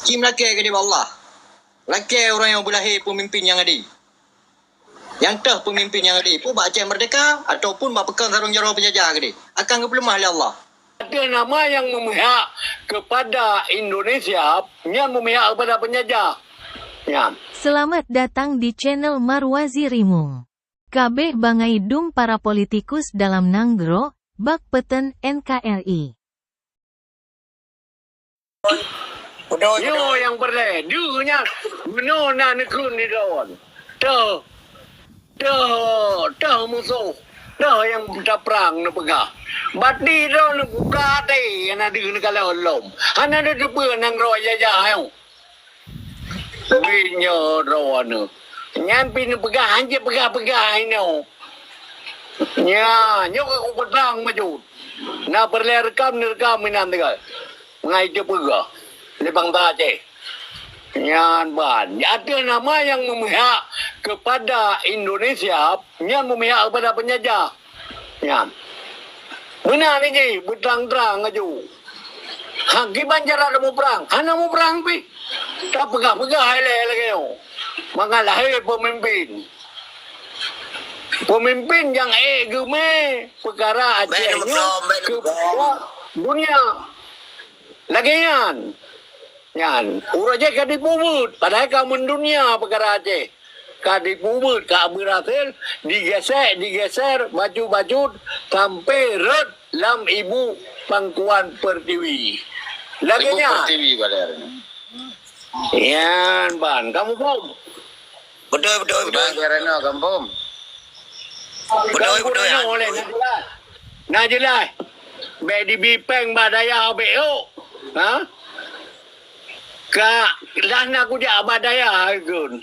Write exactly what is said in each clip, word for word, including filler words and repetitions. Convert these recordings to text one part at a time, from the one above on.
Ci meulakée keudéh bak Allah. Lakée ureuëng nyang beulahé peumimpin nyang ade. Nyang teuh peumimpin nyang ade, peue bak Aceh Merdeka ataupun bak peukong sarong jaroe peunjajah keudéh, akan geupeuleumah lé Allah. Ada nama yang memihak kepada Indonesia, nyan memihak kepada penjajah. Nyan. Selamat datang di channel Marwazi Rimung. Kabeh bangai dum para politikus dalam nanggroe, bak peten N K R I. Nyoe nyang peureulée, deuh nyan meunoe na neukheun di droe. Teuh, teuh, teuh musoh, teuh nyang taprang neupeugah. Bati droe neubuka até, hana deuh neukalon lom. Hana deuh teupeue nanggroe jajah nyoe. Wih nyoe droe nyoe. Nyan pi neupeugah, hanjeuet peugah-peugah inoe. Nya, nyoe ka kupeudang maju. Na peureulée reukam, neureukam inan tinggai. Ngai teupeugah lé bansa Aceh. Nyan ban. Ateueh nama nyang memihak kepada Indonesia, nyan memihak kepada penjajah. Nyan. Meunan jih beutrang-trang laju. Ha, kiban cara tamuprang? Hana muprang pih. Tapeugah-peugah ilée lagée nyoe. Mangat lahé peumimpin. Peumimpin nyang ék geumé peukara Aceh nyoe keu dunia. Lagée nyan. Nyan, uroe jih ka dipubuet, padahai ka meundunia peukara Aceh. Ka dipubuet, ka beurasel, digesek, digeser, bacut-bacut, sampoe rhot lam ibu pangkuan pertiwi. Lagée nyan. Ibu pertiwi, Baler. Nyan ban, kamu pom. Beutôi, beutôi, beutôi. Bang Reno kampung. Beutôi, beutôi. Kampung Reno oleh na jeulaih. Na jeulaih. Bék dibi péng bak dayah bék yok. Ha? Ka dah na kujak bak dayah gon.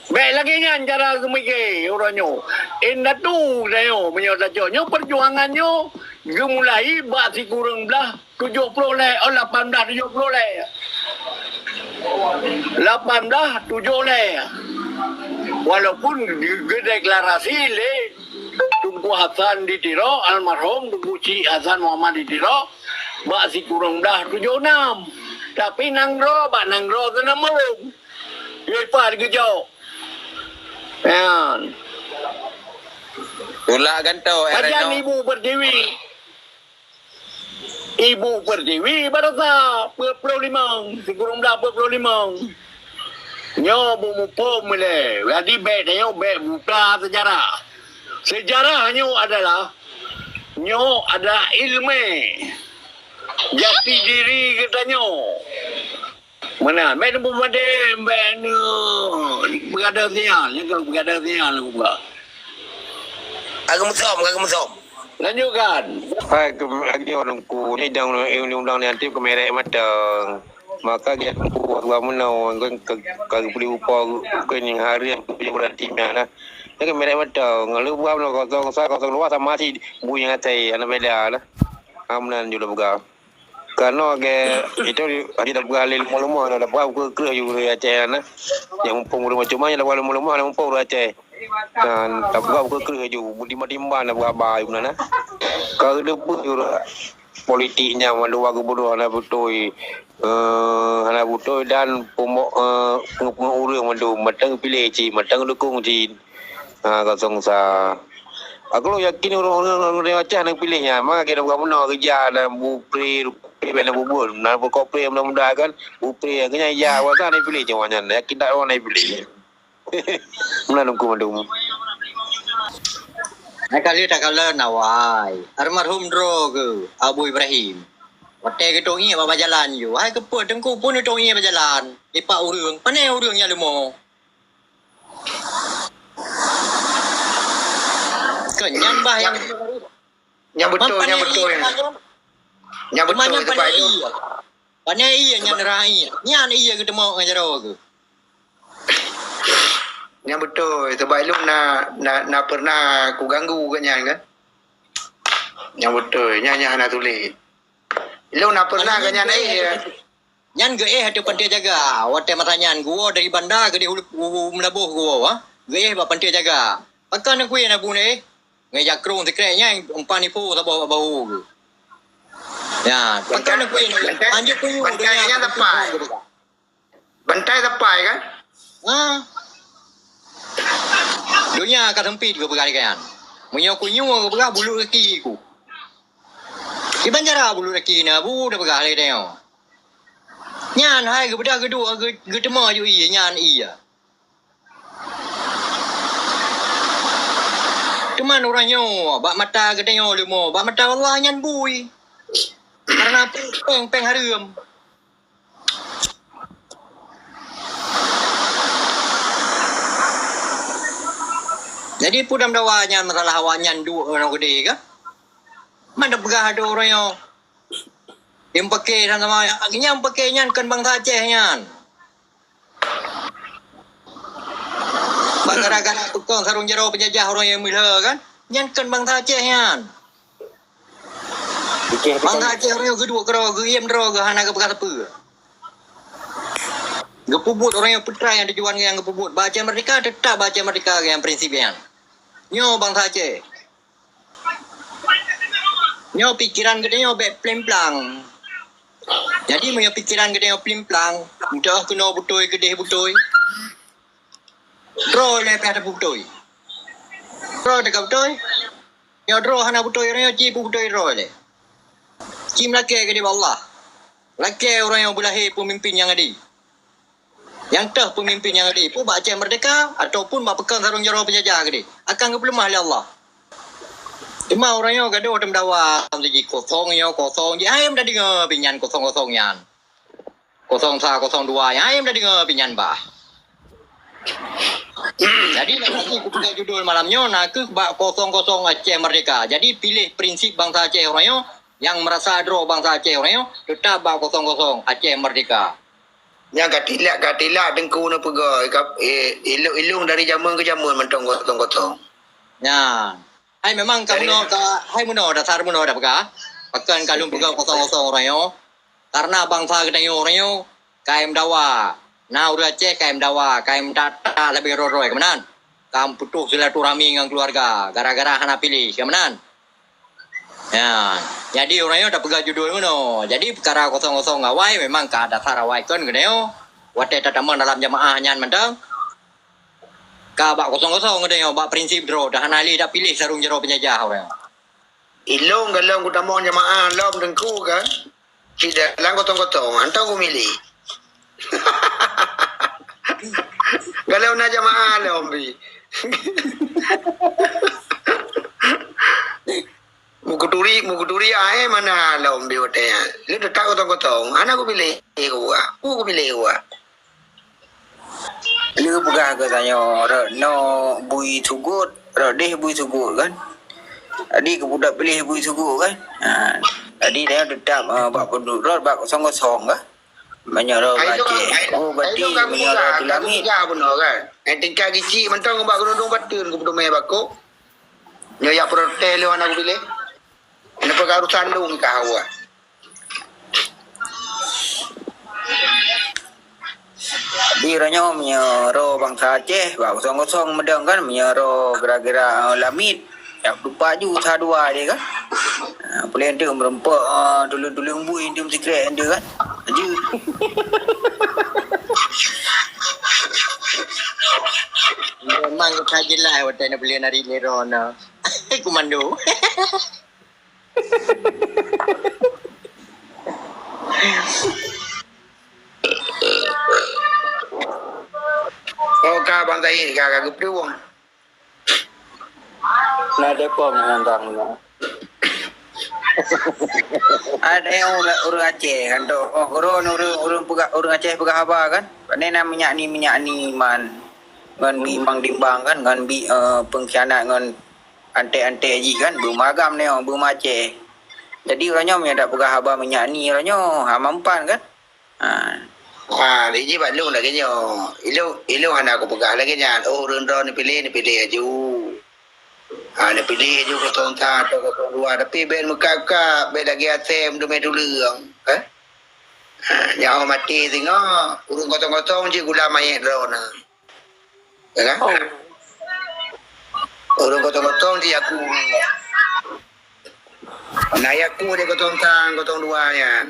Bék lagée nyan cara geumike uroe nyoe. Indatu tanyoe meunyoe tacok nyoe perjuangan nyoe geumulai bak sikureueng blaih tujoh ploh lhée, oh, lapan blaih tujoh ploh lhée. Lapan blaih tujoh lhée. Walaupun ge-, geudeklarasi lé Teungku Hasan di Tiro, almarhum Teungku Chik Hasan Muhammad di Tiro, bak sikureueng blaih tujoh nam. Tapi nanggroe, bak nanggroe teuneumong. Yoi pat geujok. Nyan. Tulak gantoe, eh, Pajan Reno. Ibu Pertiwi. Ibu Pertiwi barosa peuet ploh limong, sikureueng blaih peuet ploh limong. Nyoe beumuphom ilée, jadi bék tanyoe bék buta seujarah. Seujarah nyoe adalah, nyoe adalah iéleumé jati diri geutanyoe. Meunan, bék neupeumadé, bék neu-, beugadang sinyal, nyan ka beugadang sinyal geuba. Ka geumeusom, ka geumeusom. Lanjutkan. Hai, ke-, lagi orang ku ni dang undang-undang ni nanti kemerek matang. Maka dia ku dua menau kan ke, ke beli upah ke ni hari yang tu dia berhenti mana. Dia kemerek matang. Lalu buat menau kosong satu kosong dua sama si bunyi atai anak beda lah. Amnan juga buka. Kanoe gét itu hana tapeugah lé leumoh-leumoh, hana tapeugah beukeuh-kreueh ju ureuëng Aceh na. Nyang muphom ureuëng macam mana tapeugah leumoh-leumoh, hana muphom ureuëng Aceh. Na tapeugah beukeuh-kreueh ju, beutimba-timba na peugah haba meunan na. Ka geudeupeue ureuëng politik nyang mandua gubernur hana beutôi, eh, hana beutôi dan peumo-, eh, peungeut-peungeut ureuëng mandum, mantong piléh cit, mantong dukung cit. Ha, kosong sa. Aku lôn yakin ureuëng-ureuëng Aceh nyang piléh nyan, ma kira bukan meunoe keureuja dan bupre, bupre bak bubuet. Na bukok pre muda-muda kan, bupre nyang keunya ija awak nyang piléh cuma nyan. Yakin tak awak nyang piléh. Meunan hukum mandum. Hai kali tak kala nawai. Almarhum droe ke Abu Ibrahim. Watée geutong ié bak jalan yue. Hai keupeue teungku pun geutong ié bak jalan. Ipak ureuëng. Pane ureuëng nyang leumo. Kan nyan bah yang Nyang beutôi, nyang beutôi. Nyang beutôi sebab itu. Pane iya nyan ra'i. Nyan iya geuteumok ngan jaroe geuh. Nyang beutôi sebab ilôn na na, na pernah kuganggu ke nyan kan. Nyang beutôi, nyan nyan hana tuléh. Ilôn na pernah ke nyan eh. Nyan geuéh ateueh Pantai Jaga. Watée masa nyan geuwoe dari Banda keudeh u, u, u Meulaboh geuwoe, ha. Geuéh bak Pantai Jaga. Pakon neukui na bu neh? Ngai jakrong sikrek nyan umpan ipo saboh bak bahu geuh. Ya, pakon neukui? Anjuk kuyu. Pantai nyan tepat. Bantai sapai kan? Ha? Donya ka sempit geupeugah lagèe nyan. Meunyoe kunyueng geupeugah bulut gaki ku. Kiban cara bulut gaki na bu da peugah lagèe nyoe. Nyan hai geubeudôh geuduek geu-, geuteumé aju ié nyan ié. Teuma ureueng nyoe bak mata geutanyoe leumo, bak mata Allah nyan bui. Karena péng, péng hareuem. Jadi peue dam dawa nyan masalah awak nyan duek ngon geude kah? Mana peugah ada ureueng nyoe. Nyang paké sama-sama, nyang paké nyan kon bansa Aceh nyan. Bak gara-gara peukong sarong jaroe peujajah ureueng nyang meulhö kan? Nyan kon bansa Aceh nyan. Bansa Aceh ureueng geuduek keudroe, geuiem droe, geuhana geupeugah sapeue. Geupeubuet ureueng nyang peutra nyang tujuan nyang geupeubuet. Bak Aceh Merdeka, teutap bak Aceh Merdeka nyang prinsip nyan. Nyoe bansa Aceh. Nyoe pikeran geutanyoe bèk plimplang. Jadi meunyoe pikeran geutanyoe plimplang, entah keunoe beutôi keudeh beutôi. Droe lé pih hana beutôi. Droe teuka beutôi. Nyoe droe hana beutôi, nyoe ci peubeutôi droe lé. Ci meulakèe keudeh bak Allah. Lakèe ureueng nyang beulahé peumimpin nyang adi. Nyang teuh peumimpin nyang adi, peue bak Aceh Merdeka ataupun bak peukong sarong jaroe peujajah keudeh, akan geupeuleumah lé Allah. Teuma ureueng nyoe gadoh teumeudakwa, siji kosong nyoe, kosong jih, han tadeungoe pih nyan kosong-kosong nyan. Kosong sa, kosong dua nyan, han tadeungoe pih nyan bah. Jadi, lagèe kupeugah judul malam nyoe, nakeuh bak kosong-kosong Aceh Merdeka. Jadi, piléh prinsip bansa Aceh ureueng nyoe, nyang meurasa droe bansa Aceh ureueng nyoe, teutap bak kosong-kosong Aceh Merdeka. Nyang ka tilak, ka tilak Teungku neupeugah, ka, eh, ilong-ilong dari jameun keu jameun mantong kosong-kosong. Nyan. Hai memang ka meunoe ka, hai meunoe dasar meunoe dah peugah. Pakon ka lôn peugah kosong-kosong ureueng nyoe. Karena bansa geutanyoe ureueng nyoe ka meudawa. Na ureueng Aceh ka meudawa, ka meutata leubeh roi-roi keumanan. Ka meuputôh silaturahmi ngon keuluwarga gara-gara hana piléh keumanan. Ya, jadi ureueng nyoe tapeugah judul meunoe. Jadi peukara kosong-kosong awai memang ka dasar awai kon geutanyoe. Watèe tatamong dalam jamaah nyan mantong, ka bak kosong-kosong geutanyoe, bak prinsip droe, dah hana lé tapiléh sarong jaroe peujajah ureueng. Ilong galom kutamong jamaah lom Teungku kan. Cit dalam kosong-kosong, hantom kumiléh. Galom na jamaah lom pih. Mukuturi, mukuturi aé mana lom pih watèe nyan. Lé teutap kosong-kosong, hana kupiléh kubuah. Peue kupiléh kubuah. Lheueh peugah geutanyoe, rot noe bui sugot, rot deh bui sugot kan. Jadi keupeue tapiléh bui sugot kan. Ha, jadi tanyoe teutap, eh, bak peuduek rot bak kosong-kosong kan. Meunyoe rot Aceh, oh, berarti meunyoe rot Teulamit. Bunoe kan. Eh, tingkat geuchik mantong bak gunong bateuen kupeudumé bako. Nyoe jak protes lé hana kupiléh. Nyoe peugah urusan lôn ka hawa. Di uroe nyoe meunyoe rot bansa Aceh, bak kosong-kosong meudong kan, meunyoe rot geura-geura, eh, Lamit, ya, lupa ju sa dua dia kan. Ah, puléh tu meureumpok, ah, tuleueng-tuleueng bui tu meusikrek tu kan. Laju. Memang ka jeulaih watèe na puléh narit lé droeneuh. Komando. Oh, ka Abang Zahid ka, ka geupeuduek. Na deungoe nyan dang na. Ada ureueng, ureueng Aceh kan tu. Oh, ureueng, ureueng, ureueng peugah, ureueng Aceh peugah haba kan. Pane na minyak ni, minyak ni man. Ngon bi mang dimbang kan, ngon bi, eh, pengkhianat ngon antek-antek jih kan, beumagam nyoe, beumaceh. Jadi uroe nyoe meunyoe dak peugah haba minyak ni uroe nyoe, ha, mampan kan? Ha. Ha, lé jih bak lôn lagèe nyoe. Ilôn, ilôn hana kupeugah lagèe nyan. Oh, ureueng droe neupiléh, neupiléh aju. Ha, neupiléh aju kosong sa atau kosong dua. Tapi bèk meukat-kat, bèk lagèe asèe meuteumèe tuleueng. Eh? Ha, nyoe maté singoh, ureueng kosong-kosong cit gula manyét droeneuh. Ya kan? Oh. Ureueng kosong-kosong di aku. Nah, ya aku di kosong sa, kosong dua nyan.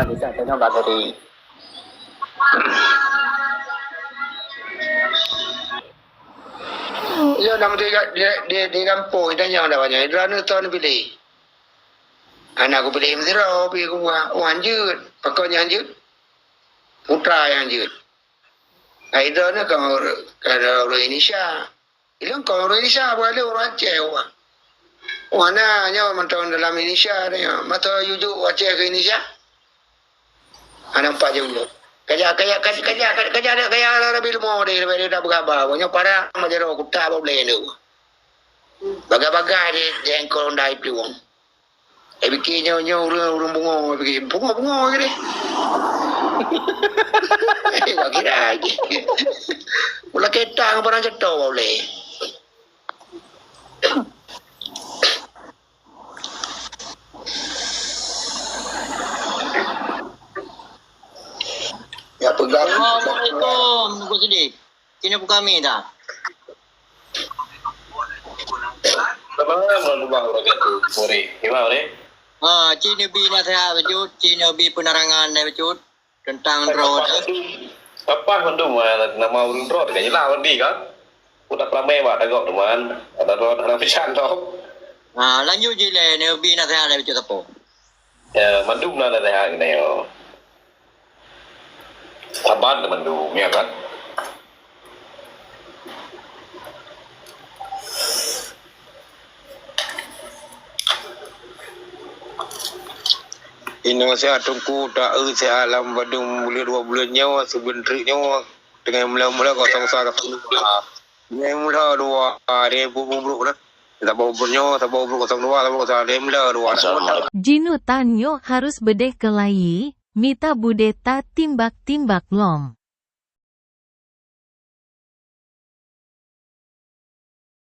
Bisa tanya Pak Ferry. Yo, nama dia, dia, dia, dia gampông, tanya dah banyak. Dia anu tahun pilih. Anak aku pilih Mesra, pilih aku buah. Oh, hanjut. Pakon yang hanjut? Putra yang hanjut. Hai dah ni kan orang, kan orang Indonesia. Ilong kau orang Indonesia, bukan ada orang Aceh, orang. Orang na nyawa mantong dalam Indonesia ni. Mata yujuk Aceh ke Indonesia. Anak empat jauh. Kaja, kaja, kaja, kaja, kaja, kaja, kaja, kaja, Rabi Lemo deh, Rabi dah bergabar. Banyak parah, macam orang kutak, apa boleh tu. Bagai-bagai di, di engkol dah itu, wong. Eh, bikin nyoe, nyoe ureueng, ureueng bungong, eh, bikin bungong-bungong ke deh. Eh, wak kira aja. Mula ketang barang cetok, wak uleh. Ya, pegang. Assalamualaikum, Teungku Sidik. Cina buka mi dah. Assalamualaikum warahmatullahi wabarakatuh. Sore. Gimana, Sore? Ha, Cina bi nasihat bacut, Cina bi penerangan bacut tentang droe. Apa mandum, ah, nama ureueng droe kan jelas berarti kan? Udah ramai bak tagok teman. Ada droe dalam pesan tu. Ha, lanjut je le, Nabi nasihat bacut apa? Ya, mandum na nasihat kena yo. Saban teumandum, ya kan? Inoe siat teungku, taeu siat lam bandum buleuen dua buleuen nyoe, sibeuntrek nyoe, teungoh mula-mula kosong sa kosong dua. Teungoh mula dua, ada bubruk dah. Saboh bubruk nyoe, saboh bubruk kosong dua, saboh kosong dua, ada mula dua. Jinutan nyoe harus beudeh keulayi, mita budeh tatimbak-timbak lom.